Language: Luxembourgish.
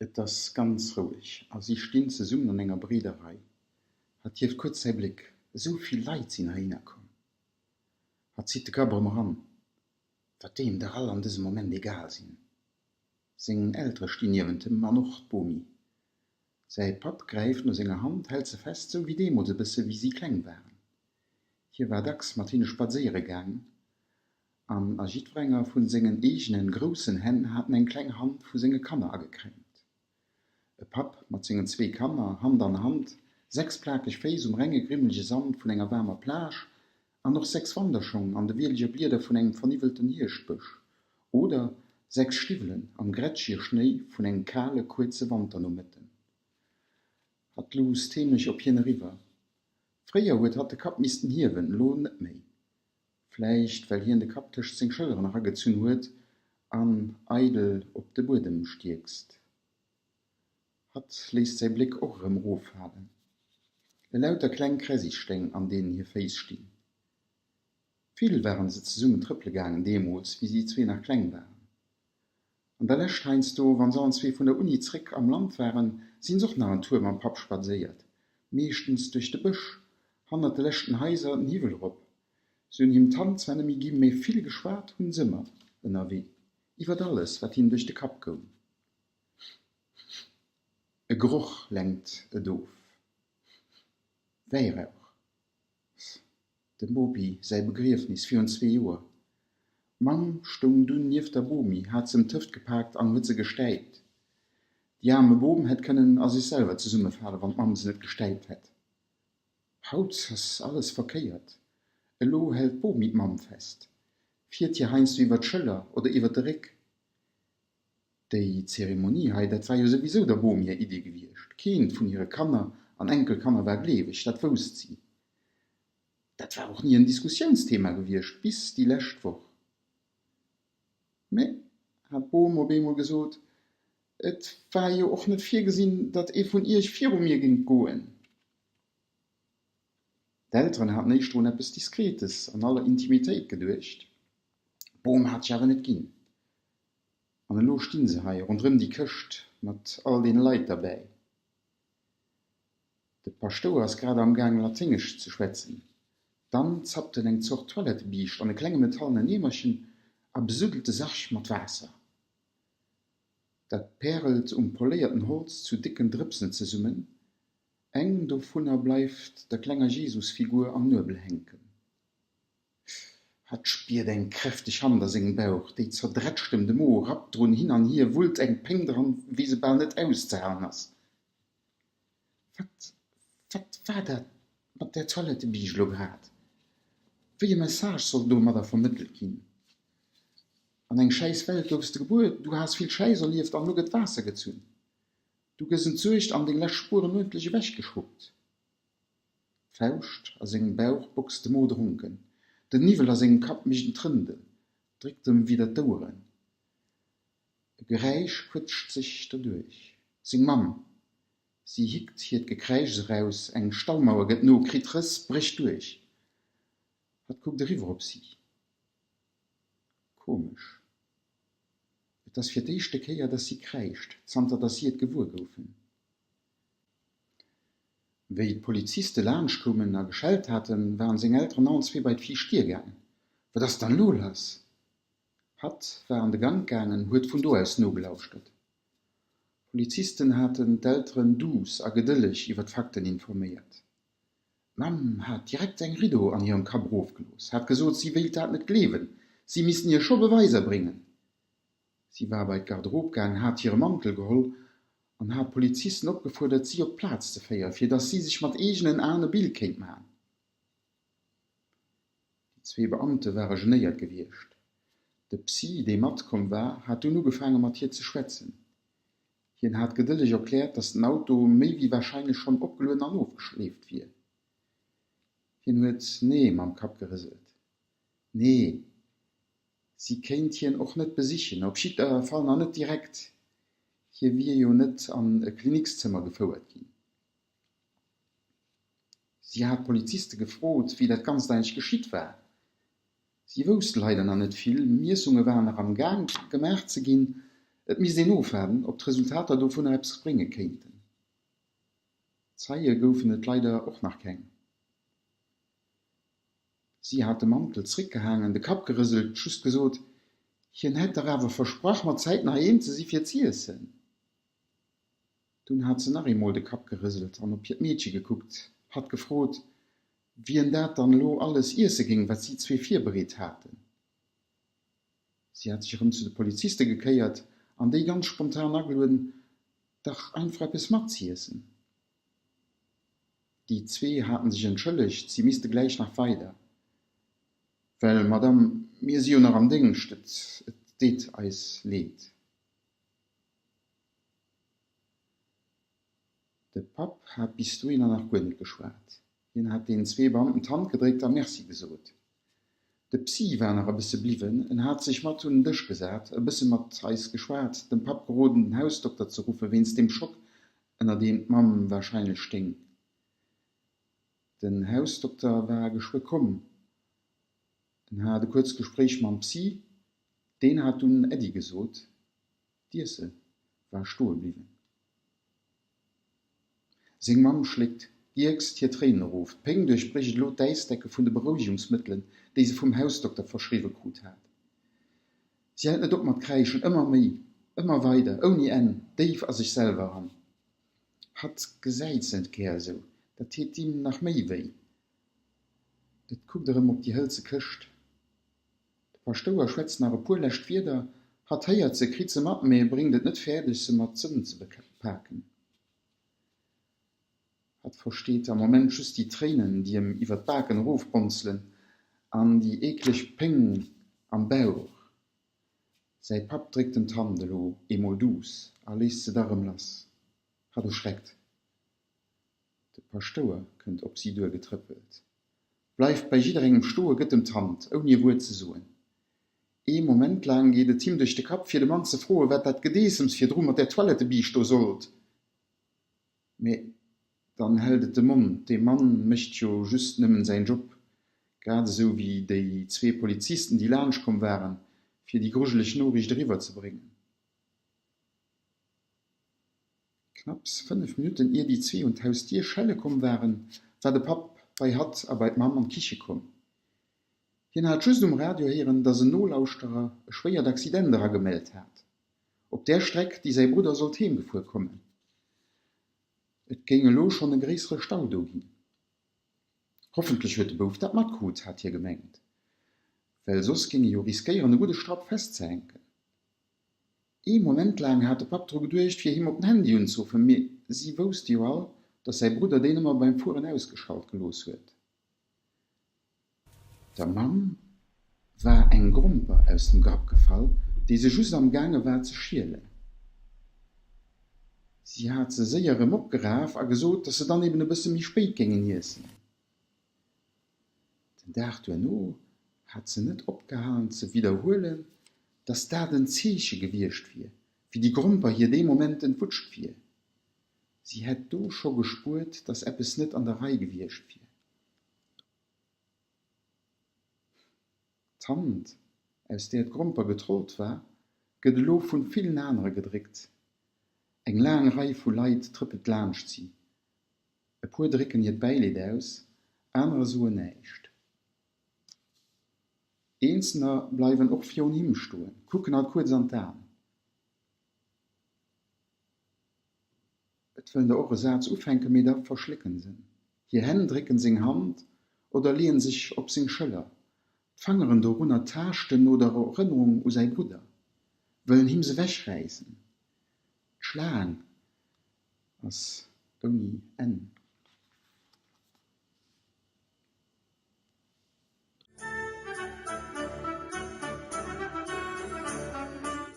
Et ass ganz roueg a si stinn zesummen an enger breeder Rei. Hatt hieft kuerz säi Bléck. Esou vill Leit sinn heihinner komm. Hatt zitt de Kapp erëm eran. Wat déi em dach all an dësem Moment egal sinn. Seng Eltere stinn niewent em an och d'Bomi. Säi Papp gräift no senger Hand, hält se fest, sou wéi deemools e bësse wéi si kleng waren. Hie war dacks mat hinne spadséiere gaang an a jiddwerenger vun sengen eegenen groussen Hänn hat en eng kleng Hand vu senge Kanner agekrämpt. E Papp mat sengen zwee Kanner, Hand an Hand, sechs plakeg Féiss um renge grimmelege Sand vun enger waarmer Plage an och sechs Wanderschong an de wielege Blieder vun engem verniwwelten Hierschtbësch oder sechs Stiwwelen am grätschege Schnéi vun engem kale, kuerze Wanternomëtten. Hatt luusst heemlech op hien eriwwer. Fréier huet hatt de Kapp missten hiewen, elo net méi. Vläicht well hien de Kapp tëscht seng Schëlleren eragezunn huet an eidel op de Buedem stierkst. Hatt léisst säi Bléck och erëm eroffalen. Elauter kleng Kräsisteng, an deenen hir Féiss stinn. Vill waren se zesummen trëppele gaangen deemools, wéi si zwee nach kleng waren. An der Lescht heiansdo, wann se allen zwee vun der Uni zréck am Land waren, sinn s'och nach en Tour mam Papp spadséiert, meeschtens duerch de Bësch, hannert de leschten Haiser den Hiwwel erop. Se hunn him d'Hand zwar net méi ginn, mä vill geschwat hunn s'ëmmer ënnerwee, iwwert alles, wat hinnen duerch de Kapp goung. E Geroch lenkt et of, Wäirauch. Dem Bopi säi Begriefnis virun zwee Joer. D'Mamm stoung dunn nieft der Bomi, hat se ëm d'Hëft gepaakt an huet se gestäipt. Déi aarme Bom hätt kënnen a sech selwer zesummefalen, wann d'Mamm se net gestäipt hätt. Haut ass alles verkéiert. Elo hält d'Bomi d'Mamm fest, fiert hir heiansdo iwwer d'Schëller oder iwwer de Réck. Déi Zeremonie hei, dat war jo souwisou der Bom hir Iddi gewiescht. Keent vun hire Kanner an Enkelkanner war gleeweg, dat wousst si. Dat war och ni en Diskussiounsthema gewiescht, bis déi lescht Woch. Mä, hat d'Bom op eemol gesot, et war jo och net virgesinn, datt ee vun iech viru mir géing goen. D'Elteren haten éischter un eppes Diskretes an aller Intimitéit geduecht. D'Bom hat sech awer net ginn. An elo sti se hei ronderëm déi Këscht mat all deene Leit derbäi. De Paschtouer ass grad am Gaang Laténgesch ze schwätzen. Dann zappt en eng Zort Toilettebiischt an e klenge metallenen Eemerchen a besuddelt de Sarg mat Waasser. Dat pärelt um poléierten Holz zu décken Drëpsen zesummen, eng dovunner bleift der klenger Jesusfigur am Nuebel hänken. Hatt spiert eng kräfteg Hand a sengem Bauch, déi zerdrätscht em de Mo, rappt drun hin an hier, wullt eng Péng dran, wéi se bal net auszehalen ass. Wat, wat war dat mat där Toilettebiischt elo grad? Wéi e Message soll domadder vermëttelt ginn? An eng schäiss Welt goufs de gebuer, du has vill Schäiss erlieft an elo gëtt Waasser gezunn. Du gëss entsuergt an deng lescht Spueren uerdentlech ewechgeschrubbt. D'Fauscht a sengem Bauch boxt de Mo dronken, den Niwwel a sengem Kapp mécht en Trëndel, dréckt em widder d'Oueren. E Geräisch quëtscht sech derduerch. Seng Mamm! Si hickt hiert Gekräischs eraus, eng Staumauer gëtt no, kritt Rëss, brécht duerch. Hatt kuckt eriwwer op si. Komesch. Et ass fir d'éischte Kéier, dass si kräischt, zanter dass si et gewuer goufen. Wéi d'Poliziste laanschtkoumen a geschellt haten, waren seng Elteren allen zwee bei d'viischt Dier gaangen. Wat ass dann elo lass? Hatt war an de Gank gaangen, huet vun do aus nogelauschtert. D'Polizisten haten d'Elteren duuss a gedëlleg iwwer d'Fakten informéiert. D'Mamm hat direkt eng Riddo an hirem Kapp erofgelooss, hat gesot, si wéilt dat net gleewen, si missten hir scho Beweiser bréngen. Si war bei d'Garderobe gaang, hat hire Mantel geholl an hat d'Polizisten opgefuerdert, si op d'Plaz ze féieren, fir datt si sech mat eegenen Aen e Bild kéint man. Déi zwee Beamte ware genéiert gewiescht. De Psy, dee matkomm war, hat dunn ugefaange mat hir ze schwätzen. Hien hat gedëlleg erkläert, datt den Auto méi wéi warscheinlech schonn opgelueden an ofgeschleeft wier. Hien huet Nee mam Kapp gerëselt. Nee, si kéint hien och net besichen, op jidder Fall nach net direkt. Hie wier jo net an e Klinikszëmmer gefouert ginn. Si hat d'Poliziste gefrot, wéi dat Ganzt eigentlech geschitt war. Si wousst leider nach net vill, Miessunge waren nach am Gaang gemaach ze ginn. Et misst een ofwaarden, ob d'Resultater dovunner eppes brénge kéinten. Zeie goufen et leider och nach keng. Si hat de Mantel zréckgehaangen, de Kapp gerëselt, just gesot, hien hätt dach awer versprach, mat Zäiten heiheem ze si fir z'iessen. Dunn hat se nach eemol de Kapp gerëselt an op hiert Meedche gekuckt, hatt gefrot, wien dat dann elo alles iesse géing, wat si zwee virbereet haten. Si hat sech erëm zu de Poliziste gekéiert an déi ganz spontan agelueden, dach einfach eppes matziessen. Déi zwee haten sech entschëllegt, si misste gläich nach weider, well, Madame, mir si jo nach am Déngscht, et deet eis leed. De Papp hat bis dohinner nach guer net geschwat. Hien hat deenen zwee Beamten d'Hand gedréckt a Merci gesot. De Psy war nach e bësse bliwwen, en hat sech mat un den Dësch gesat, e bësse mat eis geschwat, dem Papp geroden, den Hausdokter ze ruffe wéinst deem Schock, ënner deem d'Mamm warscheinlech stéing. Den Hausdokter war geschwë komm. En hat e kuerzt Gespréich mam Psy, deen hat dunn Äddi gesot. D'Iesse war stoe bliwwen. Seng Mamm schléckt gierkst hir Tréinen erof. D'Péng duerchbrécht elo d'Äisdecke vun de Berouegungsmëttelen, déi se vum Hausdokter verschriwwe krut hat. Si hält net op mat kräischen, ëmmer méi, ëmmer weider, ouni Enn, déif a sech selwer eran. Hatt gesäit se net gär esou, dat deet him nach méi wéi. Et kuckt erëm op déi hëlze Këscht. De Paschtouer schwätzt nach e puer lescht Wierder, hatt héiert se, kritt se mat, mee bréngt et net fäerdeg, se mat Sënn ze paken. Hatt versteet am Moment just déi Tréinen, déi em iwwer d'Baken erofbonzelen, an déi eekleg Péng am Bauch. Säi Papp dréckt em d'Hand elo eemol duuss a léisst se da rëm lass. Hatt erschreckt. De Paschtouer kënnt op si duergetrëppelt, bleift bei jidderengem stoe, gëtt em d'Hand, ouni e Wuert ze soen. Ee Moment laang geet et him duerch de Kapp, fir de Mann ze froen, wat dat Gedeessems virdru mat där Toilettebiischt do sollt. Mee dann hält et de Mond, dee Mann mécht jo just nëmmen säin Job, grad esou wéi déi zwee Polizisten, déi laanscht komm waren, fir déi grujeleg Noriicht eriwwer ze bréngen. Knapps 5 Minutten ier déi zwee un d'Hausdier schelle komm waren, war de Papp bei hatt a bei d'Mamm an d'Kiche komm. Hien hat just um Radio héieren, dass en Nolauschterer e schwéiert Accident eragemellt hat. Op där Streck, déi säi Brudder sollt heemgefuer kommen. Et géing elo schonn e gréissere Stau do ginn. Hoffentlech huet de Bouf dat matkrut, hat hie gemengt, well soss géing e jo riskéieren, e gudde Strapp festzehänken. Ee Moment laang hat de Papp dru geduecht, fir him op den Handy unzeruffen, mee si wousste jo all, datt säi Brudder deen ëmmer beim Fueren ausgeschalt gelooss huet. Der Mamm war eng Gromper aus dem Grapp gefall, déi se just am gaange war ze schielen. Si hat se séier erëm opgeraf a gesot, dass se dann eben e bësse méi spéit géingen iessen. Den Dag duerno hat se net opgehalen ze widderhuelen, dass dat en Zeeche gewiescht wier, wéi déi Gromper hir dee Moment entwutscht wier. Si hätt do scho gespuert, dass eppes net an der Rei gewiescht wier. D'Hand, aus där d'Gromper getrollt war, gëtt elo vun villen anere gedréckt. Eng laang Rei vu Leit trëppelt laanscht si. E puer drécken hiert Bäileed aus, anerer soen näischt. Eenzelner bleiwen och virun him stoen, kucken hatt kuerz an d'Aen. Et wëllen der och e Saz ufänken, mee da verschlécken s'en. Hir Hänn drécken seng Hand oder leeën sech op seng Schëller. D'Fangeren dorunner taaschten no der Erënnerung u säi Brudder, wëllen him s'ewechräissen. D'Schlaang ass ouni Enn.